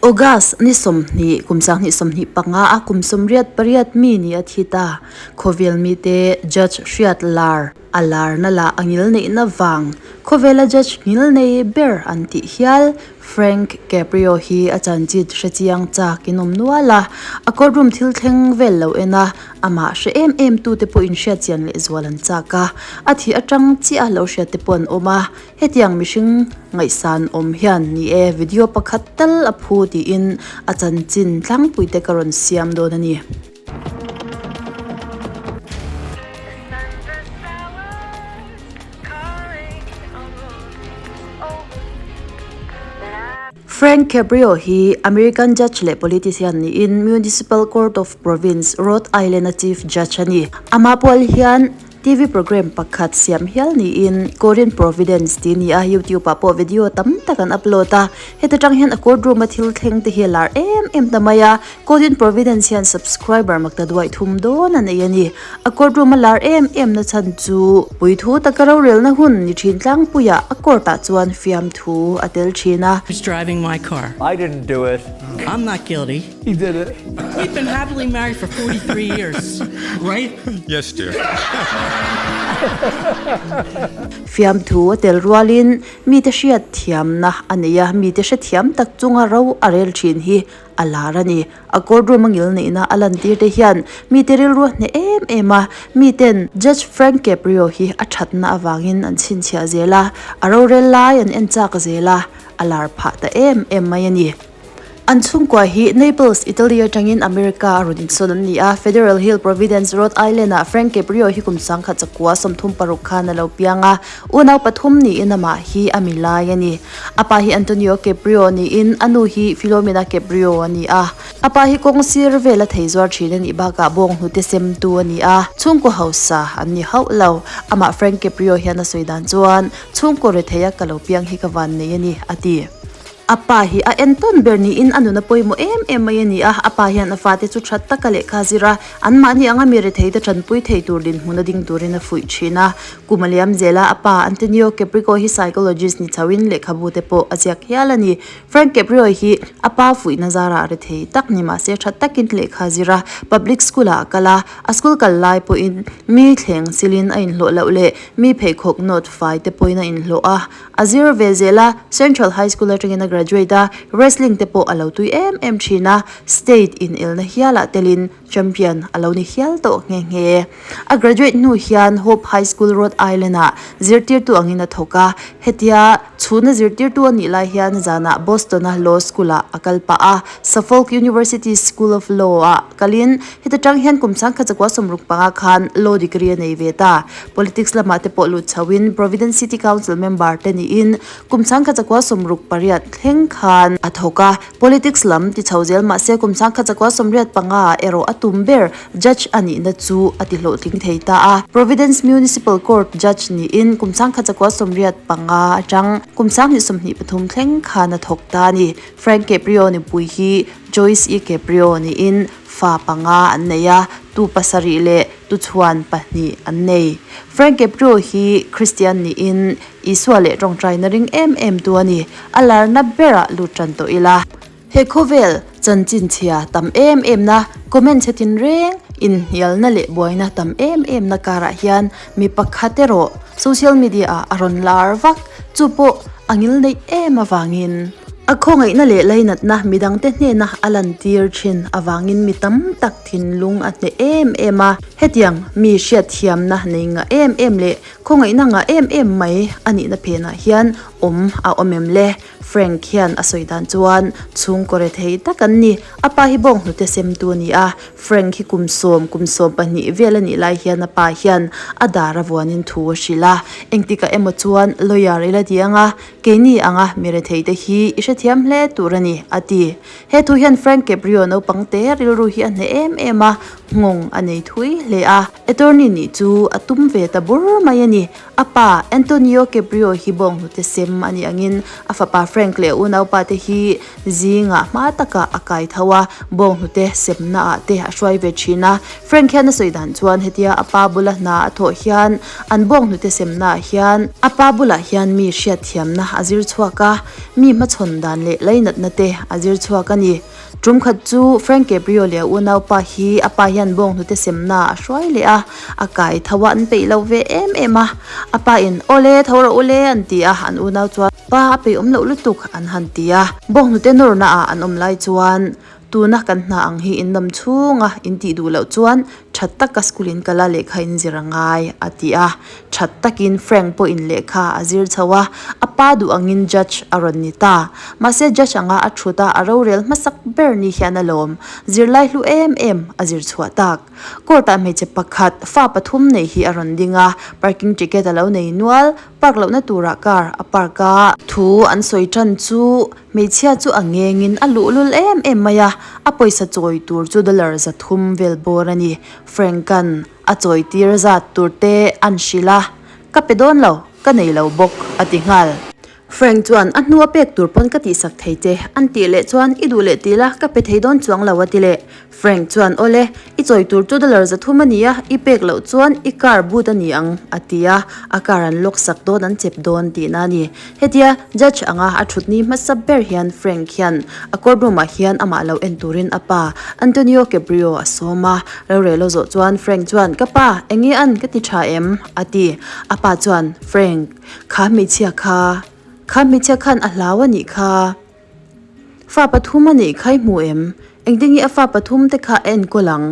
August ni 20 kum 2025 a kum 88 mi ni a thi ta. Khawvel mite Judge hriat lar a lar na lah a ngil neihna vang khawvela Judge ngil nei ber an tih hial Frank Caprio hi a chanchit hre chiang chak in awm nual a, a courtroom thil thleng vel lo en a, amah hre em em tute pawh in hriat chian leh zual an chak a, a thih atang chiah a lo hriat te pawh an awm a, hetiang mihring ngaihsan awm hian ni e video pakhat tal a phu tiin a chanchin tlangpui te ka rawn siam dawn a ni. Frank Caprio hi American judge leh politician niin Municipal Court of Province, Rhode Island-a chief judge a ni. Amah pual hian TV program pakhat siam hial niin Korean Providence tih a ni a, YouTube-ah pawh video tam tak an upload a. Heta tang hian a courtroom-a thil thleng te hi a lar em em ta mai a, Korean Providence hian subscriber makta duai thum dawn a nei a ni. A courtroom a lar em em na chhan chu puithu taka rorelna hun ni thin tlangpuiah a court ah chuan fiamthu a tel thin a. Who's driving my car? I didn't do it. I'm not guilty. He did it. We've been happily married for 43 years, right? Yes, dear. Fiamthu a tel rualin mite hriat thiamna a nei a, mite hrethiam tak chunga ro a rel thin hi a lar a ni. A courtroom a ngil neihna a lantir te hian mite rilru a hneh em em a, miten Judge Frank Caprio hi a thatna avangin an chhinchhiah zel a, a rorel lai an en chak zel a, a lar phah ta em em mai a ni. An chhungkua hi Naples, Italy atangin America a rawn insawn an ni a, Federal Hill, Providence, Rhode Island ah Frank Caprio hi kum 1936 khan a lo piang a, unau pathum niin amah hi a mi lai a ni. A pa hi Antonio Caprio niin a nu hi Filomena Caprio a ni a. A pa hi kawng sir vela thei zuar thin a nih bakah bawng hnute semtu a ni a, chhungkaw hausa an ni hauh lo. Amah Frank Caprio hian a sawi dan chuan, Chhungkaw retheia ka lo piang hi ka van nei a ni, a ti. A pa hi a entawn ber niin a nun a pawimawh em em mai a ni a, a pa hian a fate chu that taka lehkha zir a, anmahni anga mi retheite tanpui thei tur dinhmun a ding turin a fuih thin a. Kum a liam zel a, a pa Antonio Caprico hi psychologist ni chhoin lehkhabu te pawh a ziak hial a ni. Frank Caprio hi a pa fuihna zarah rethei tak ni mahse tha takin lehkha a zir a, public school ah a kal a, a school kal lai pawhin mi thleng silin a inhlawh loh leh mi pheikhawk nawt fai te pawhin a inhlawh a, a zir ve zel a, Central High School atangin a graduate a, wrestling te pawh a lo tui em em thin a, state inelna hialah telin Champion a lo ni hial tawh nghe nghe. A graduate hnu hian Hope High School Rhode Island ah zirtirtu angin a thawk a, hetia chhuna zirtirtu a nih lai hian zanah Boston a Law School ah a kal pah a, Suffolk University School of Law ah kalin heta tang hian kum 1965 khan Law degree a nei ve ta. Politics lamah te pawh lut chhoin Providence City Council member te niin kum 1968 thleng khan a thawk a. Politics lam ti chho zel mahse kum 1985 ah erawh a tum ber Judge a nihna chu a ti hlawhtling thei ta a. Providence Municipal Court Judge niin kum 1985 atang kum 1923 thleng khan a thawk ta a ni. Frank Caprio nupui hi Joyce E. Caprio niin fa panga an nei a, tu pasarih leh tuchhuan pahnih an nei. Frank Caprio hi Christian niin Isua leh tawngtaina ring em em tu a ni. A larna berah lut tan tawh ila. He khawvel chanchin chhia tam em em na, comment chhe tin reng, inhnialna leh buaina tam em em na karah hian mi pakhat erawh social media ah a rawn lar vak, chu pawh a ngil neih em avangin. A khawngaihna leh lainatna midangte hnena a lantir thin avangin mi tam tak thinlung a hneh em em a. Hetiang mi hriatthiamna nei ngah em em leh Khawngaihna ngah em em mai a nihna phenah hian awm a awm em le? Frank hian a sawi dan chuan chhungkaw rethei tak an ni. A pa hi bawng hnute semtu a ni a, Frank hi kum sawm, kum sawm pahnih vel a nih lai hian a pa hian a dar a vuanin thu a hrilh a. Engtikah emaw chuan lawyer ila ti ang a, keini anga mi rethei te hi i hrethiam hle tur a ni, a ti. He thu hian Frank Caprio naupang te rilru hi a hneh em em a, nghawng a nei thui hle a. Attorney nih chu a tum ve ta bur mai a ni. ni. A pa, Antonio Caprio hi bawnghnute sem a nih angin a fapa Frank leh a unaupa te hi zingah hma takah a kai tho a, bawnghnute semna ah te a hruai ve thin a. Frank hian a sawi dan chuan hetia a pa bula hna a thawh hian an bawnghnute semna ah hian a pa bulah hian mi hriatthiamna a zir chhuak a, mi hmachhawn dan leh lainatna te a zir chhuak a ni. Tum khat chu Frank Caprio leh a unaupa hi a pa hian bawnghnute semna a hruai leh a, a kai tho a, an peih lo ve em em a. A pa in, Awle, tho rawh ule, an ti a, an unau chuan, Pa, a peih awm loh lutuk, an han ti a. Bawnghnute nawrna ah an awm lai chuan, Tuna kan hna ang hi in dam chhunga in tih duh loh chuan tha taka school in kal a lehkha in zir a ngai, a ti a. Tha takin Frank pawhin lehkha a zir chho a, a pa duh angin judge a rawn ni ta. Mahse judge anga a thut a, a rorel hmasak ber ni hian a lawm. Zirlai hlu em em a zir chhuah tak. Court ah hmeichhe pakhat, fa pathum nei hi a rawn ding a, parking ticket a lo nei nual, park lohna turah car a park a. Thu an sawi tan chu Hmeichhia chu a ngengin a luhlul em em mai a, a pawisa chawi tur chu dollar 300 vel bawr a ni. Frank-a'n a chawi tir zat tur te a'n hrilh a, Ka pe dawn lo, ka nei lo bawk, a ti nghal. Frank chuan a hnu a pek tur pawn ka tihsak thei che, a'n tih leh chuan i duh leh ti la, ka pe thei dawn chuang lo, a ti leh. Frank chuan, Awle, i chawi tur chu dollar 300 a ni a, i pek loh chuan i car boot a ni ang, a ti a, a car an lock sak dawn an chep dawn tihna a ni. Hetia judge anga a thutni hmasa ber hian Frank hian a court room ah hian amah lo en turin a pa Antonio Caprio a sawm a, rorel a zawh chuan Frank chuan, Ka pa, enge an ka ti tha em? a ti. A pa chuan, Frank, kha hmeichhia kha, kha hmeichhia khan a hlau a nih kha. Fa pathum a nih kha i hmu em? Engtinge a fa pathum te kha a enkawl ang?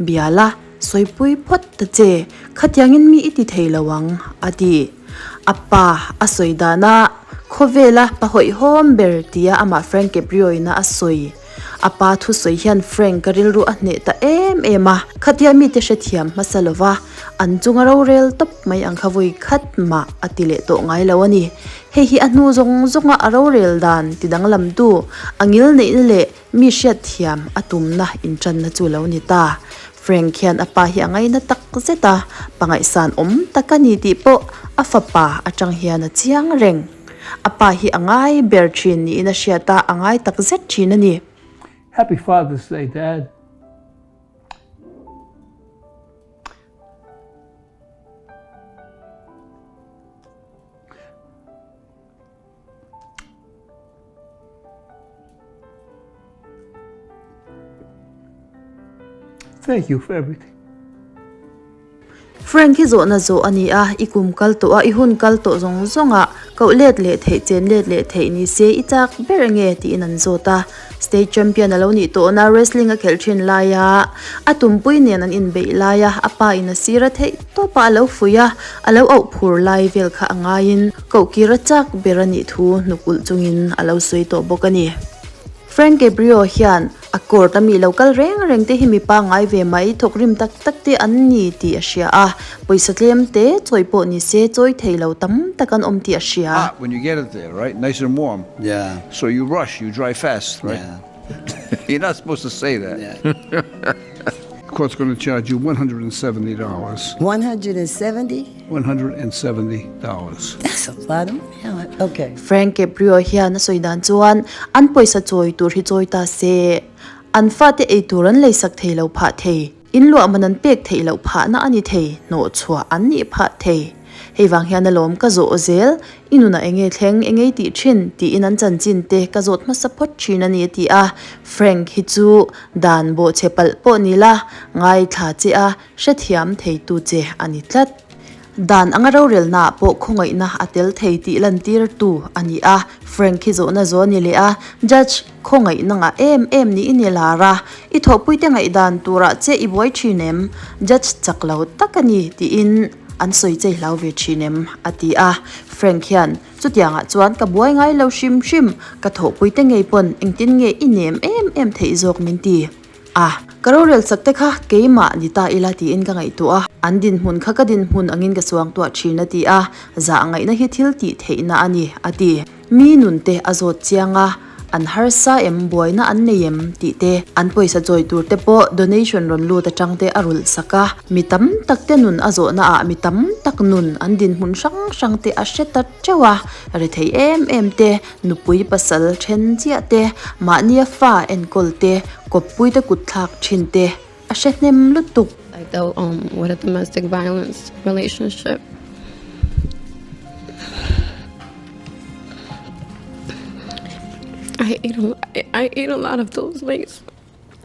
Bia la, sawipui phawt ta che, khatiangin mi i ti thei lo ang, a ti. A pa a sawi dana khawvela pa hawihhawm ber tia amah Frank Caprio-ina a sawi. A pa thusawi hian Frank ka rilru a hneh ta em em a, khatia mite hrethiam hmasa lova an chunga rorel tawp mai ang kha vawi khat mah a ti leh tawh ngai lo a ni. Hei hi a hnu zawng zawnga a rorel dan ti danglamtu, a ngil neihna leh mi hriatthiam a tumna intanna chu lo ni ta. Frank hian a pa hi a ngaina tak zet a, pangaihsan awm tak a ni tih pawh a fapa atang hian a chiang reng. A pa hi a ngai ber thin niin a hriat a, a ngai tak zet thin a ni. Happy Father's Day, Dad. Thank you for everything. Frank hi zawhna zawh a ni a, i kum kal tawh a, i hun kal tawh zawng zawng ah koh let leh theih, chen let leh theih ni se i chak ber nge tiin an zawt a. State champion a lo nih tawhna wrestling a khelh thin laia a tumpui nen an inbeih laia a pa in a sir a theih tawp a, a lo fuih a, a lo auh phur lai vel kha a ngaiin kohkir a chak ber a nih thu hnuk ulh chungin a lo sawi tawh bawk a ni. Frank Gabriel hian a court a mi lo kal reng reng te hi mi pangngai ve mai thawk rim tak tak te an ni tih a hria a, pawisa tlem te chawi pawh ni se chawi thei lo tam tak an awm tih a hria. Hot when you get it there, right? Nice and warm. Yeah. So you rush, you drive fast, right? Yeah. You're not supposed to say that. Yeah. Court's going to charge you $170. 170? $170. That's a lot of money. Okay. Frank Caprio hian a sawi dan chuan an pawisa chawi tur hi chawi ta se, an fate ei tur an leisak thei lo phah thei, in luah man an pek theih loh phahna a ni thei, hnawhchhuah an nih phah thei. Hei vang hian alawm ka zawh zel, i nunah enge thleng, enge i tih thin? tiin an chanchin te ka zawt hmasa phawt thin a ni a ti a. Frank hi chu dan bawhchhe palh pawh ni la, ngaithla che a, hrethiam theitu che a ni tlat. Dan anga rorelnaah pawh khawngaihna a tel thei tih lantirtu a ni a, Frank hi zawhna zawh a ni leh a, Judge khawngaihna ngah em em niin i lar a, i thawhpuite ngaihdan turah che i buai thin em? Judge chak lo tak a ni tiin an sawi chei hlau ve thin em? a ti a, Frank hian chutiangah chuan ka buai ngai lo hrim hrim, ka thawhpuite ngei pawn engtin nge i nem em em theih zawk min ti. A, ka rorel chak te kha keimah ni ta ila tiin ka ngaihtuah a, an dinhmun kha ka dinhmun angin ka suangtuah thin a ti a, zah ngaihna hi thil tih theihna a ni, a ti. Mi nun te a zawt chiang a, An harsa em, buaina an nei em tih te, an pawisa chawi tur te pawh donation rawn lut atang te a rulh sak a. Mi tam tak te nun a zawhna ah mi tam tak nun an dinhmun hrang hrang te a hre ta teuh a, rethei em em te, nupui pasal then chiah te, mahnia fa enkawl te, kawppui te kut thlak thin te a hre hnem lutuk. I dealt um with a domestic violence relationship. I ate a I ate a lot of those lays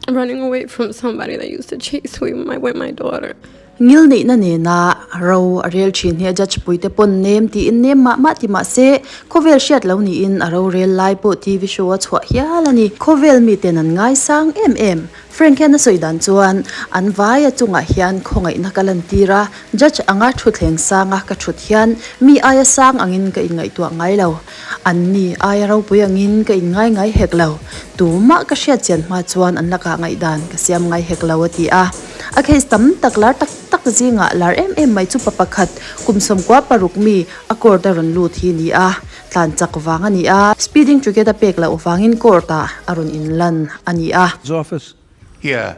running away from somebody that used to chase me with my with my daughter. Ngilneihna nena ro a rel thin hi a judge puite pawn nem tiin nem mah mah ti mah se, khawvel hriat lo niin a rorel lai pawh TV show a chhuah hial a ni. Khawvel miten an ngaisang em em. Frank hian a sawi dan chuan, An vaia chungah hian khawngaihna ka lantir a, judge anga thutthleng sanga ka thut hian mi aia sang angin ka inngaihtuah ngai lo. Anni aia ropui angin ka inngai ngai hek lo. Tumah ka hriat chian hma chuan an lakah ngaihdan ka siam ngai hek lo a ti a. A case tam tak lar tak tak zingah lar em em mai chu pa pakhat kum sawmkua paruk mi a court a rawn lut hi ni a. Tlan chak vang a ni a, speeding ticket a pek loh vangin court ah a rawn inlan a ni a. His office? Yeah,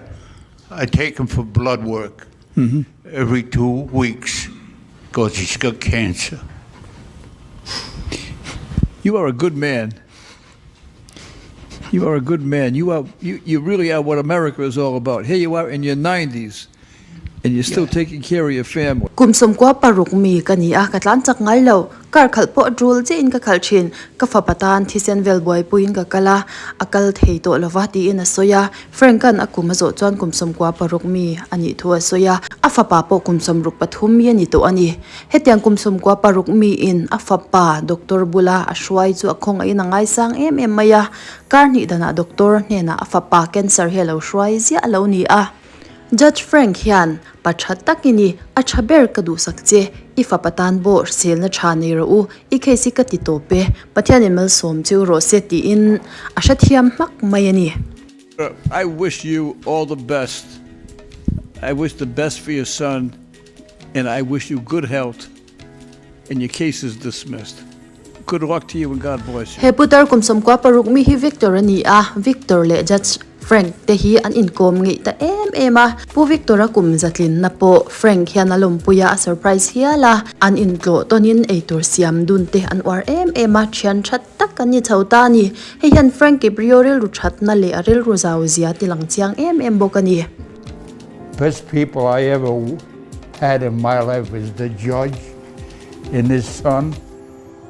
I take him for blood work every 2 weeks cause he's got cancer. You are a good man. You are a good man. You are you, you really are what America is all about. Here you are in your 90s and you're still taking care of your family. Kum 16 mi ka ni a, ka tlan chak ngai lo. Car khalh pawh a tul chiahin ka khalh thin. Ka fapa tan thisen vel buaipuiin ka kal a, a kal thei tawh lova tiin a sawi a. Frank-a'n a kum a zawh chuan kum 16 mi a nih thu a sawi a, a fapa pawh kum 63 mi a ni tawh a ni. Hetiang kum 16 miin a fapa doctor bula a hruai chu a khawngaihin a ngaisang em em mai a. Kar hnih danah doctor hnenah a fapa cancer hi a lo hruai ziah a lo ni a. Judge Frank hian, Pa tha tak i ni, a tha ber ka duhsak che, i fapa tan pawh hriselna tha nei rawh u, i case hi ka ti tawp e, Pathianin malsawm cheu rawh se tiin a hrethiam hmak mai a ni. I wish you all the best, I wish the best for your son and I wish you good health and your case is dismissed. Good luck to you and God bless you. He putar kum 16 mi hi Victor a ni a, Victor leh Judge Frank te hi an inkawm ngeih ta em em a, Pu Victor-a kum zatlinna pawh Frank hian a lawmpui a, a surprise hial a, an intlawh tawnin eitur siam dun te an uar em em a, thian tha tak an ni chho ta a ni. Hei hian Frank Kibrio rilru thatna leh a rilru zau zia ti lang chiang em em bawk a ni. Best people I ever had in my life is the judge and his son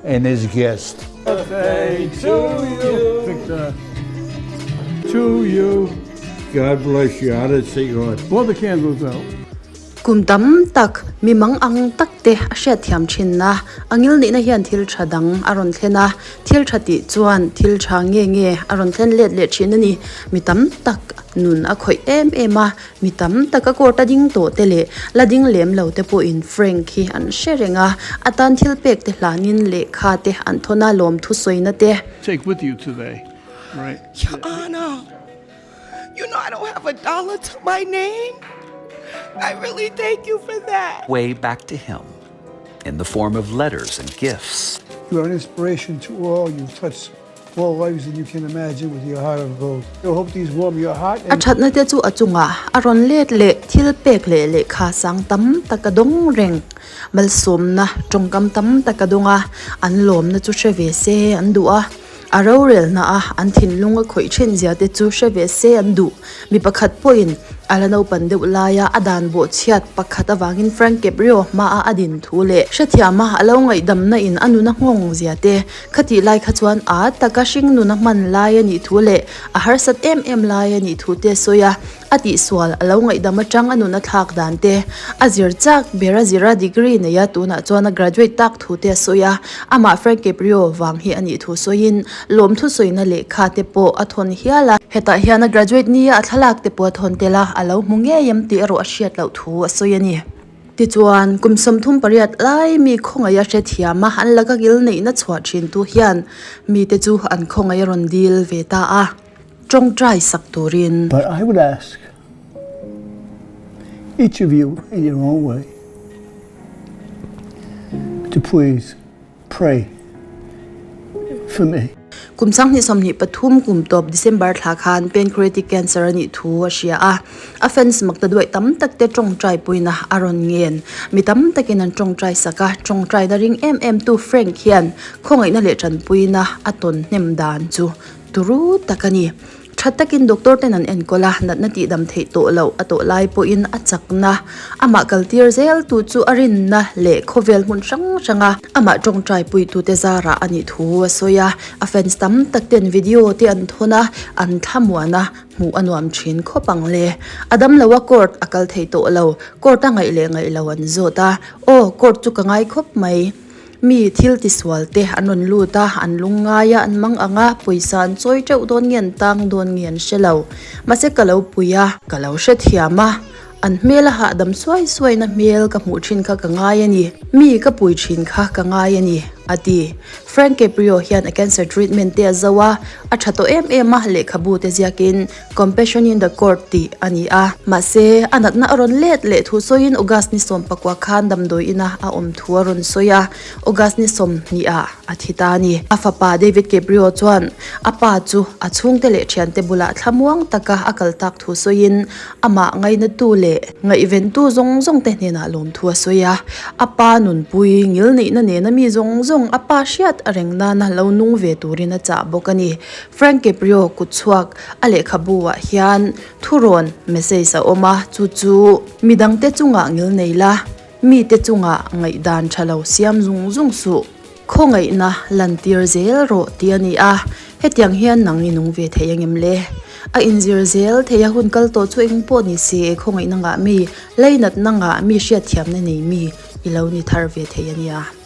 and his guest. Birthday to you, Victor. To you. God bless you. How did see God? Blow the candles out. Kum tam tak, mi mang ang tak te a hriatthiam thin a, a ngil nihna hian thil tha dang a rawn thlen a, thil tha tih chuan thil tha nge nge a rawn thlen let leh thin a ni. Mi tam tak nun a khawih em em a, Mi tam taka court a ding tawh te leh la ding lem lo te pawhin Frank hi an hre reng a, a tan thil pek te hlanin lehkha te an thawn a, lawmthu sawina te. Take with you today, right? Your Honor, you know I don't have a dollar to my name. I really thank you for that. Way back to him in the form of letters and gifts. You are an inspiration to all. You've touched more lives than you can imagine with your heart of gold. I hope these warm your heart A and thatna te chu a chungah a rawn let leh thil pek leh lehkha sang tam tak a dawng reng. Malsawmna tawngkam tam tak a dawng a, an lawmna chu hre ve se an duh a. A rorelna a an thinlung a khawih thin zia te chu hre ve se an duh. Mi pakhat pawhin a la naupan deuh laia a dan bawhchhiat pakhat avangin Frank Caprio hmaa a din thu leh hrethiama a lo ngaihdamna in a nuna nghawng zia te Khatih lai kha chuan a taka hring nuna hman lai a nih thu leh a harsat em em lai a nih thu te a sawi a, a tihsual a lo ngaihdam atang a nuna thlak dan te a zir chak ber a zir a degree nei a tunah chuan a graduate tak thu te a sawi a, amah Frank Caprio vang hi a nih thu sawiin lawmthu sawina lehkha te pawh a thawn hial a, hetah hian a graduate nia a thlalak te pawh a thawn tel a, a lo hmu ngei em tih erawh a hriat loh thu a sawi a ni. Tichuan, kum 38 lai mi khawngaih a hrethiam a, an laka kil neihna chhuah thintu hian mite chu an khawngaih a rawn dil ve ta a, tawngtai sak turin. But I would ask each of you in your own way to please pray for me. Kum 2023 kum tawp December thla khan pancreatic cancer a nih thu a hria a, a fans makta duaih tam tak te tawngtai puina a rawn ngen. Mi tam takin an tawngtai sak a, tawngtaina ring em em tu Frank hian khawngaihna leh tanpuina a tawn hnem dan chu turu tak a ni. Tha takin doctor ten an enkawl a, natna tihdam theih tawh loh a tawh lai pawhin a chakna, amah kaltir zel tu chu a rinna leh khawvel hmun hrang hranga amah tawngtai puitute zarah a nih thu a sawi a. A fans tam tak ten video te an thawn a, an thlamuan a, hmuh a nuam thin khawp ang le. A dam lo a court a kal thei tawh lo, court a ngaih leh ngaih lo an zawt a, aw court chu ka ngai khawp mai. Mi thil tisual te an rawn lut a, an lung ngai a, an mang ang a, pawisa an chawi teuh dawn nge an tang dawn nge an hre lo. Mahse ka lo pui a, ka lo hrethiam a, an hmel a hahdam suai suaina hmel ka hmuh thin kha ka ngai a ni, mi ka pui thin kha ka ngai a ni, a ti. Frank Caprio hian a cancer treatment te a zo a, a tha tawh em em a, lehkhabu te ziakin Compassion in the Court tih a ni a. Mahse, a natna a rawn let leh thu sawiin August ni 19 khan damdawi ina a awm thu a rawn sawi a, August ni 20 ah a thi ta a ni. A fapa David Caprio chuan a pa chu a chhungte leh thiante bulah thlamuang taka a kal tak thu sawiin amah ngainatu leh ngaihventu zawng zawngte hnenah lawm thu a sawi a. A pa nunpui ngilneihna nena mi zawng zawng a pa hriat a reng nana lo nung ve turin a chah bawk a ni. Frank Caprio kutchhuak A lehkhabu ah hian thurawn message a awm a, chu chu midangte chungah ngil nei la, mite chungah ngaihdan tha lo siam zung zung suh, khawngaihna lantir zel rawh tih a ni a, hetiang hian nang i nung ve thei angem le? A inzir zel thei a hun kal tawh chu eng pawh ni se, khawngaihna ngah mi, leinatna ngah mi hriatthiamna nei mi i lo ni thar ve thei a nia.